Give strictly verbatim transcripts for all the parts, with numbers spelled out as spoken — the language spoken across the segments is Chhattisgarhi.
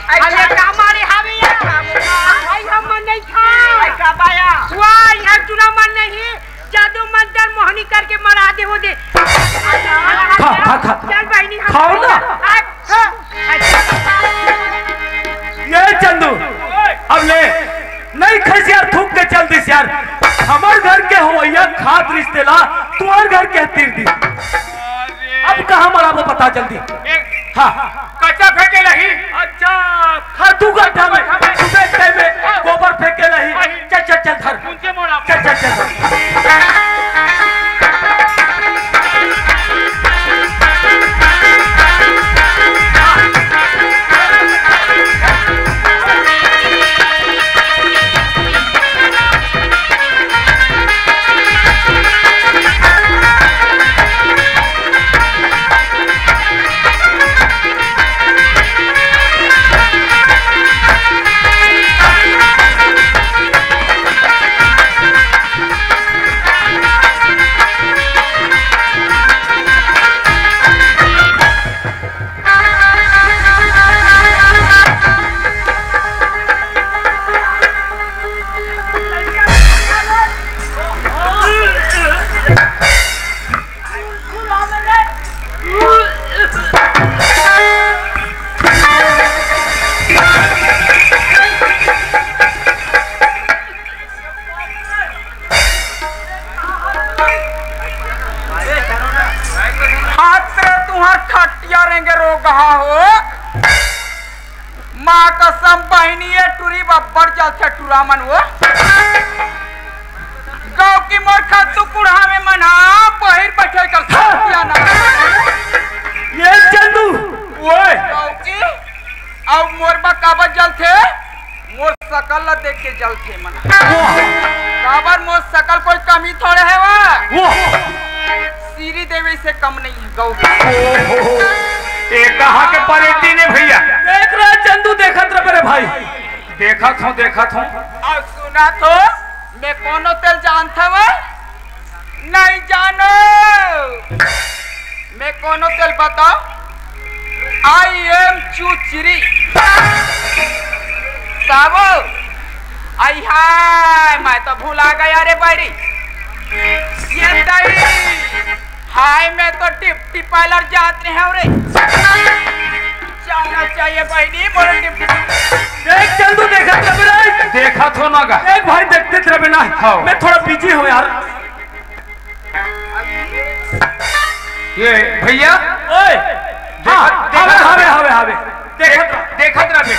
अरे का मारे हावे या? भाई हम मन नहीं खा। का बाया? वाह, यहाँ चूड़ा मन नहीं, जादू मंतर मोहनी करके मरा दे हो दे। खा, खा, खा। चल बहिनी, हम खाओ ना। खा। ये चंदू, अब ले, नहीं खइस यार, थूक के चल दिस यार। हमर घर के होवइया खात रिस तेला, तुहर घर के तीर दिस। अब कहाँ मराबो बता जल्दी। हाँ। कच्चा फेंके लही। अच्छा। हाँ, दू गड्ढा में, सुबह के टाइम में गोबर फेंके लही। चल, चल, चल, धर। उनके मोड़ा। चल, चल, चल, धर। हाथ रे तुहर खटिया रेंगे रोगहा हो। माँ कसम बहिनी, ये टुरी बब्बर जलथे टुरा मन वो। गौ की मोर खद्दू कुढ़ा में मन हा बहिर बैठे कर खटिया ना। ये चंदू, ओए। गौ की, अब मोर बा काबर जलथे? मोर सकल ला देख के जलथे मन। वाह। काबर मोर सकल कोई कमी थोड़े हे वा। वाह। सीरी देवी से कम नहीं है गौ। ओहो, ए कहाँ के परेती ने भैया? देख रहे चंदू, देखत रहे मेरे भाई। देखत हूँ, देखत हूँ। अब सुना तो, मैं कोनो तेल जानत हवं? नहीं जानो। मैं कोनो तेल बताओ? I am चुचरी। साबो, आई हाय, मैं तो भुला गया रे बड़ी। ये दई, हाय, मैं तो डिप्टी पार्लर जात रहे हूँ रे। जाना चाहिए बहिनी, मोर डिप्टी। देख चंदू, देखत रहे ना। देखत हो ना गा। देख भाई, देखते रहे ना। हाँ। मैं थोड़ा बिजी हूँ यार। ये भैया। ओए। देखत, हाँ, देखत हवे, रहे। हवे, हवे, हवे। देखत देख-, देखत रहे।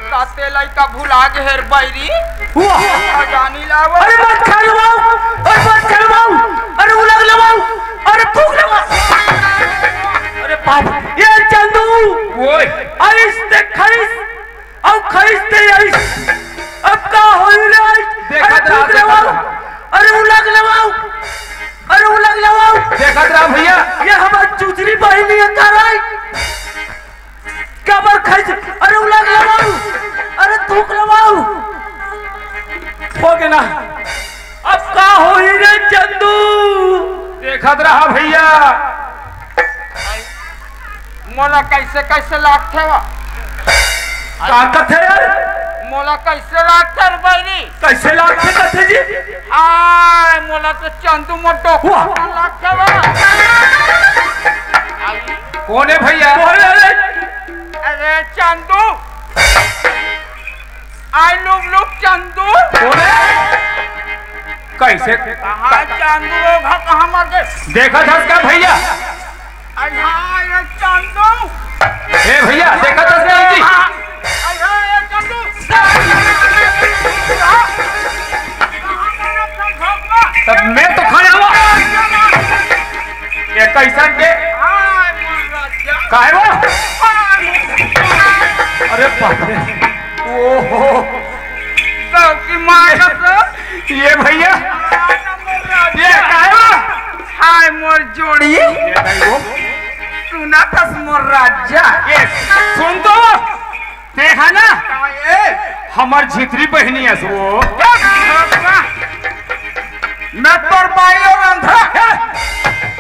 काते लइका भुला गे हेर बैरी। वाह। खजानी लावो। अरे मत खलवाओ, अरे मत खलवाओ, अरे उलग लवाओ, अरे फूक लवाओ। अरे बाप, ये चंदू। ओए। आइस ते खइस, अब खइस ते आइस। अब का होई रे आइस? देखत अरे रहा, फूक देखत लवाओ, रहा। अरे उलग लवाओ, अरे उलग लवाओ। देखत रहा भैया। ये हमार चुचरी बहिनी है का रे? काबर खाई छे? अरे उलग लवाऊ, अरे थूक लवाऊ। हो गे ना। अब का होही रे चंदू? देखत रहा भैया। मोला कैसे कैसे लागथे वा? का कथे यार? मोला कैसे लागथे रे बहिनी? कैसे लागथे कथे जी? हाय, मोला तो चंदू मोटो वाह। लागथे वा। कोन हे भैया? कोन हे रे? अरे Chandu, I love look Chandu. कोन हे? कैसे? कहाँ चंदू हो, कहाँ मर गे? देखत हस का भैया? अरे हाँ, ये चंदू। ए भैया, देखत हस का जी? अरे हाँ, ये चंदू। तब मैं तो खड़ा हुआ। ये कैसन के? काहे वो? अरे बाप रे। ओहो। सबकी माँ का तो। ये भैया। ये काहे वो? हाय मोर जोड़ी। ये नहीं वो। सुनत हस मोर राजा। ये सुन तो। ते हा ना? काहे? हमर झितरी बहिनी अस वो। मैं तोर बाई अउ रंधरा।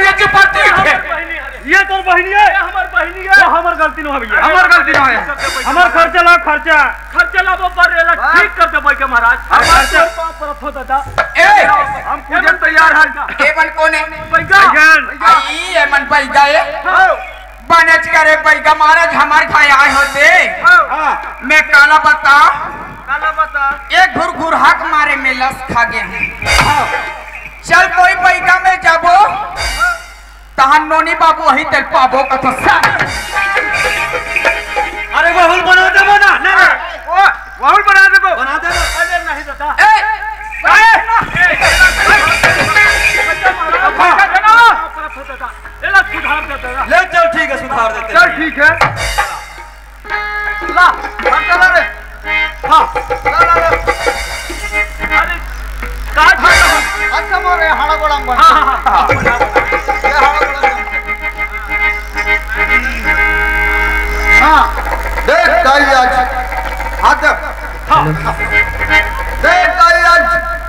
तू ये चुपा ठीक है। ये तोर बहिनी है? ये हमर बहिनी है। वो हमर गलती नोहे भैया, हमर गलती नोहे। हमर खर्चा ला, खर्चा। खर्चा ला वो पर एला ठीक कर दे बइगा महाराज। हमर खर्चा। पाँव परत हो दादा। ए, हम पूजे तैयार हन। ए मन कोन हे? बइगा। बइगा। आई, ए मन बइगा ए। हाँ। बनेच करे बइगा महाराज, हमर घर आए होते। हाँ। मैं काला बता। काला बता। एक घुर घुर हक मारे में लस खा गे हूँ। हाँ। चल कोई बइगा में जाबो। तहां नोनी बाबू वही तेल पाबो कथो सा। अरे वहुल बना देबो ना, ना, ना। ओ, वहुल बना देबो। बना देबो। अरे नहीं दादा। ए, ए, ए, एला सुधार दे दादा। ले चल, ठीक है, सुधार देते चल, हैं। ठीक है। ला, हम चला रे। हाँ। ला, ला, ला। अरे, का था? अच्छा, मोरे हाड़ा गोड़ा में बना। हाँ, हाँ, हाँ, हाँ, बना, बना। ये हाड़ा गोड़ा में। हाँ, देख, दाई आज। हाथ दे। हाँ, हाँ। देख दाई, आज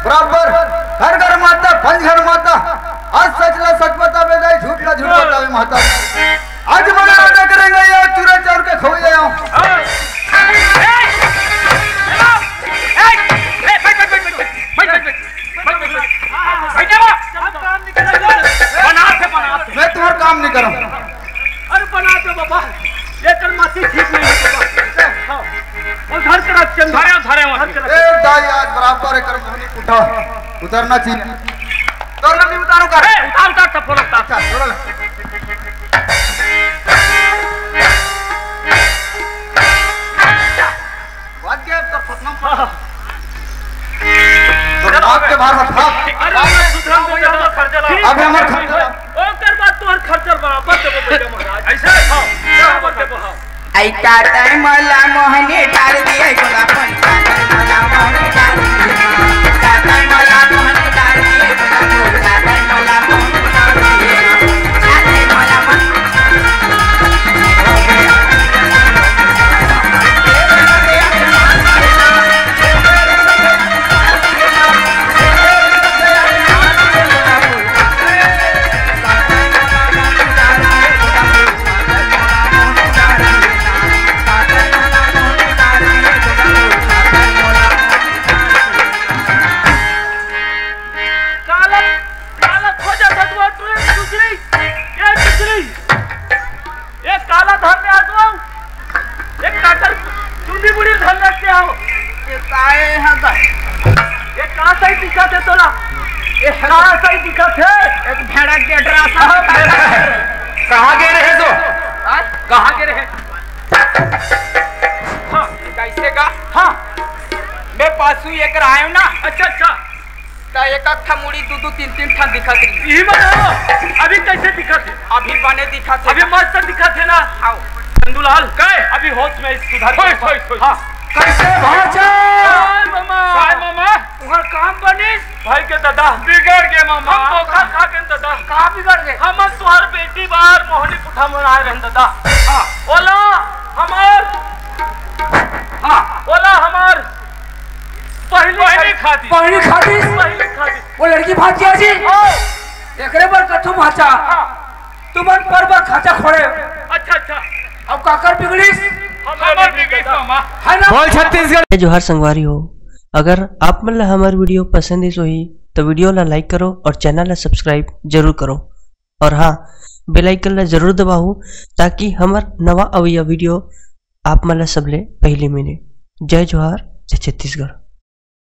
बराबर घर घर माता, पंच घर माता। आज सच ला सच बताबे दाई, झूठ ला झूठ बताबे माता। आज बड़ा राजा करेंगे ये चूरा चाउर के खवई आयो। मैं तुम्हार काम नहीं करूँ। अरे बना दो बाबा, ये कर मासी ठीक नहीं है बाबा। हाँ। और घर के रख चंद। धरे, धरे मत। घर के रख। ए दाई, आज बराबर एकर मोहनी उठा, उतरना चाहिए। उतार लो, नहीं उतारो का? ए, उतार, उतार, चप्पल उतार। अच्छा, छोड़ ले। बात क्या है, तो फसना पड़ा। तो बाप के बाहर मत भाग। अरे, मैं सुधर दे, जब खर्चा ला। अब हमारा खर्चा ला। ओकर बाद तोहर खर्चा बराबर देबो बेटा महाराज। ऐसे? हाँ, बराबर देबो, हाँ। ऐ काटै मला मोहनी डाल दिए गोला पैसा, काटै मला मोहनी डाल दिए, काटै मला मोहनी डाल दिए गोला पैसा, काटै मला मोहनी डाल दिए, काटै मला मोहनी। काला, काला खोजा था तू, तू, टुकड़ी, ये टुकड़ी, ये काला धर ले आ तू, ये काकर चुंदी मुड़ी धर ले के आओ। ये काहे है बा? ये का सही दिखत है तोला? ये का सही दिखत है? एक भेड़ा के ड्रासा। कहाँ गे रहे तो? हाँ? कहाँ गे रहे? हाँ। कैसे का? हाँ। मैं पासू एक आयो ना। अच्छा, अच्छा। त एक एक ठा मुड़ी दू दू तीन तीन ठा दिखत रही। यही मन हो। अभी कैसे दिखत है? अभी बने दिखत है। अभी मस्त दिखत है ना? आओ। चंदूलाल, काय? अभी होश में सुधर होश, गया। होश, होश। हाँ। कैसे भाचा? काय मामा? काय मामा? तुम्हार काम बनिस? भाई के दादा। बिगड़ गए मामा। हम धोखा खा के दादा। का बिगड़ गए? हम तुहार बेटी बार मोहनी पुठा मनाए रहन दादा। हाँ। ओला हमार, हाँ। ओला हमार पहली पहली खादी। पहली खादी। पहली खादी। वो लड़की भाग गया जी। हाँ। एकरे बर कथो भाचा। हाँ। तुमन पर बर खाचा खोड़े। अच्छा, अच्छा। अब काकर बिगड़िस? हमार बिगड़िस मामा। है ना? बोल छत्तीसगढ़। जय जोहार संगवारी हो, अगर आप मन ला हमार वीडियो पसंद आइस होही, तो वीडियो ला like करो और चैनल ला subscribe जरूर करो। और हाँ, bell icon ला जरूर दबाओ, ताकि हमार नवा अवइया वीडियो आप मन ला सबले पहले मिले। जय जोहार, जय छत्तीसगढ़।